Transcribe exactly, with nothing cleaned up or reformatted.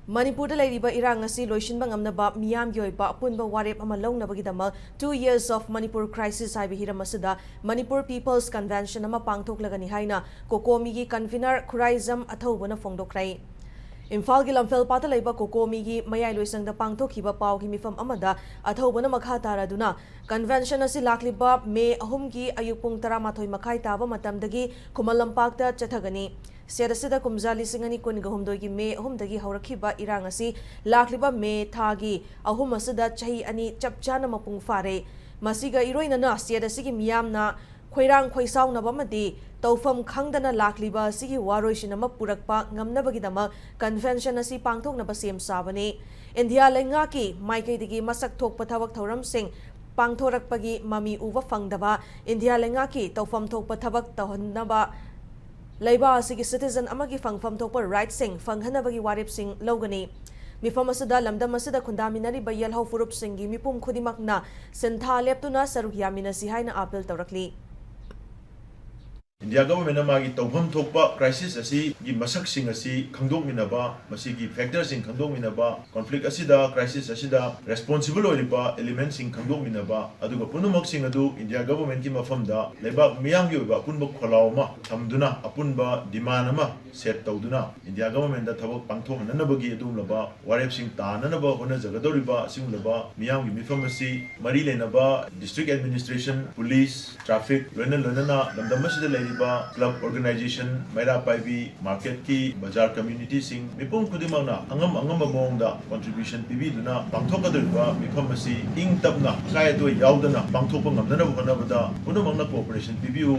ꯃꯅꯤꯄꯨꯔꯗ ꯂꯩꯔꯤꯕ ꯏꯔꯥꯡ ꯑꯁꯤ ꯂꯣꯏꯁꯤꯟꯕ ꯉꯝꯅꯕ ꯃꯤꯌꯥꯝꯒꯤ ꯑꯣꯏꯕ ꯑꯄꯨꯟꯕ ꯋꯥꯔꯦꯞ ꯑꯃ ꯂꯧꯅꯕꯒꯤꯗꯃꯛ Two Years of Manipur Crisis ꯍꯥꯏꯕ ꯍꯤꯔꯝ ꯑꯁꯤꯗ Manipur People's Convention ꯑꯃ ꯄꯥꯡꯊꯣꯛꯂꯒꯅꯤ ꯍꯥꯏꯅ ꯀꯣꯀꯣꯃꯤꯒꯤ convener ꯈꯨꯔꯥꯏꯖꯝ ꯑꯊꯧꯕꯅ ꯐꯣꯡꯗꯣꯛꯈ꯭ꯔꯦ꯫ ꯏꯝꯐꯥꯜꯒꯤ ꯂꯝꯐꯦꯜꯄꯥꯠꯇ ꯂꯩꯕ ꯀꯣꯀꯣꯃꯤꯒꯤ ꯃꯌꯥꯏ ꯂꯣꯏꯁꯪꯗ ꯄꯥꯡꯊꯣꯛꯈꯤꯕ ꯄꯥꯎꯒꯤ ꯃꯤꯐꯝ ꯑꯃꯗ ꯑꯊꯧꯕꯅ ꯃꯈꯥ ꯇꯥꯔꯗꯨꯅ, convention ꯑꯁꯤ ꯂꯥꯛꯂꯤꯕ ꯃꯦ ꯑꯍꯨꯝꯒꯤ ꯑꯌꯨꯛ ꯄꯨꯡ ꯇꯔꯥꯃꯥꯊꯣꯏ ꯃꯈꯥꯏ ꯇꯥꯕ ꯃꯇꯝꯗꯒꯤ ꯈꯨꯃꯟ ꯂꯝꯄꯥꯛꯇ ꯆꯠꯊꯒꯅꯤ꯫ State ꯑꯁꯤꯗ ꯀꯨꯝꯖꯥ ꯂꯤꯁꯤꯡ ꯑꯅꯤ ꯀꯨꯟꯒ ꯍꯨꯝꯗꯣꯏꯒꯤ ꯃꯦ ꯑꯍꯨꯝꯗꯒꯤ ꯍꯧꯔꯛꯈꯤꯕ ꯏꯔꯥꯡ ꯑꯁꯤ ꯂꯥꯛꯂꯤꯕ ꯃꯦ ꯊꯥꯒꯤ ꯑꯍꯨꯝ ꯑꯁꯤꯗ ꯆꯍꯤ ꯑꯅꯤ ꯆꯞ ꯆꯥꯅ ꯃꯄꯨꯡ ꯐꯥꯔꯦ꯫ ꯃꯁꯤꯒ ꯏꯔꯣꯏꯅꯅ state ꯑꯁꯤꯒꯤ ꯃꯤꯌꯥꯝꯅ ꯈꯣꯏꯔꯥꯡ ꯈꯣꯏꯁꯥꯎꯅꯕ ꯑꯃꯗꯤ ꯇꯧꯐꯝ ꯈꯪꯗꯅ ꯂꯥꯛꯂꯤꯕ ꯑꯁꯤꯒꯤ ꯋꯥꯔꯣꯏꯁꯤꯟ ꯑꯃ ꯄꯨꯔꯛꯄ ꯉꯝꯅꯕꯒꯤꯗꯃꯛ convention ꯑꯁꯤ ꯄꯥꯡꯊꯣꯛꯅꯕ ꯁꯦꯝ ꯁꯥꯕꯅꯤ꯫ ꯏꯟꯗꯤꯌꯥ ꯂꯩꯉꯥꯛꯀꯤ ꯃꯥꯏꯀꯩꯗꯒꯤ ꯃꯁꯛ ꯊꯣꯛꯄ ꯊꯕꯛ ꯊꯧꯔꯝꯁꯤꯡ ꯄꯥꯡꯊꯣꯔꯛꯄꯒꯤ ꯃꯃꯤ ꯎꯕ ꯐꯪꯗꯕ, ꯏꯟꯗꯤꯌꯥ ꯂꯩꯉꯥꯛꯀꯤ ꯇꯧꯐꯝ ꯊꯣꯛꯄ ꯊꯕꯛ ꯇꯧꯍꯟꯅꯕ ꯂꯩꯕꯥꯛ ꯑꯁꯤꯒꯤ citizen ꯑꯃꯒꯤ ꯐꯪꯐꯝ ꯊꯣꯛꯄ rightꯁꯤꯡ ꯐꯪꯍꯟꯅꯕꯒꯤ ꯋꯥꯔꯦꯞꯁꯤꯡ ꯂꯧꯒꯅꯤ꯫ ꯃꯤꯐꯝ ꯑꯁꯤꯗ ꯂꯝꯗꯝ ꯑꯁꯤꯗ ꯈꯨꯟꯗꯥꯃꯤꯟꯅꯔꯤꯕ ꯌꯦꯜꯍꯧ ꯐꯨꯔꯨꯞꯁꯤꯡꯒꯤ ꯃꯤꯄꯨꯝ ꯈꯨꯗꯤꯡꯃꯛꯅ ꯁꯤꯟꯊꯥ ꯂꯦꯞꯇꯨꯅ ꯁꯔꯨꯛ ꯌꯥꯃꯤꯟꯅꯁꯤ ꯍꯥꯏꯅ appeal ꯇꯧꯔꯛꯂꯤ꯫ India governmentꯅ ꯃꯥꯒꯤ ꯇꯧꯐꯝ ꯊꯣꯛꯄ crisis ꯑꯁꯤꯒꯤ ꯃꯁꯛꯁꯤꯡ ꯑꯁꯤ ꯈꯪꯗꯣꯛꯃꯤꯟꯅꯕ, ꯃꯁꯤꯒꯤ factorꯁꯤꯡ ꯈꯪꯗꯣꯛꯃꯤꯟꯅꯕ, conflict ꯑꯁꯤꯗ, crisis ꯑꯁꯤꯗ responsible ꯑꯣꯏꯔꯤꯕ elementꯁꯤꯡ ꯈꯪꯗꯣꯛꯃꯤꯟꯅꯕ, ꯑꯗꯨꯒ ꯄꯨꯝꯅꯃꯛꯁꯤꯡ ꯑꯗꯨ India governmentꯀꯤ ꯃꯐꯝꯗ ꯂꯩꯕꯥꯛ ꯃꯤꯌꯥꯝꯒꯤ ꯑꯣꯏꯕ ꯑꯄꯨꯟꯕ ꯈꯣꯜꯂꯥꯎ ꯑꯃ ꯊꯝꯗꯨꯅ, ꯑꯄꯨꯟꯕ demand ꯑꯃ set ꯇꯧꯗꯨꯅ India governmentꯇ ꯊꯕꯛ ꯄꯥꯡꯊꯣꯛꯍꯟꯅꯅꯕꯒꯤ ꯑꯗꯨꯒꯨꯝꯂꯕ ꯋꯥꯔꯦꯞꯁꯤꯡ ꯇꯥꯅꯅꯕ ꯍꯣꯠꯅꯖꯒꯗꯧꯔꯤꯕ ꯑꯁꯤꯒꯨꯝꯂꯕ ꯃꯤꯌꯥꯝꯒꯤ ꯃꯤꯐꯝ ꯑꯁꯤ ꯃꯔꯤ ꯂꯩꯅꯕ district administration, police, traffic, ꯂꯣꯏꯅ ꯂꯣꯏꯅꯅ ꯂꯝꯗꯝ ꯑꯁꯤꯗ ꯂꯩꯔꯤꯕ club, organization, ꯃꯩꯔꯥ ꯄꯥꯏꯕꯤ, marketꯀꯤ, ꯕꯖꯥꯔ communityꯁꯤꯡ, ꯃꯤꯄꯨꯝ ꯈꯨꯗꯤꯡꯃꯛꯅ ꯑꯉꯝ ꯑꯉꯝꯕ ꯃꯑꯣꯡꯗ contribution ꯄꯤꯕꯤꯗꯨꯅ ꯄꯥꯡꯊꯣꯛꯀꯗꯧꯔꯤꯕ ꯃꯤꯐꯝ ꯑꯁꯤ ꯏꯪ ꯇꯞꯅ, ꯑꯀꯥꯏ ꯑꯇꯣꯏ ꯌꯥꯎꯗꯅ ꯄꯥꯡꯊꯣꯛꯄ ꯉꯝꯅꯅꯕ ꯍꯣꯠꯅꯕꯗ ꯄꯨꯝꯅꯃꯛꯅ cooperation ꯄꯤꯕꯤꯌꯨ꯫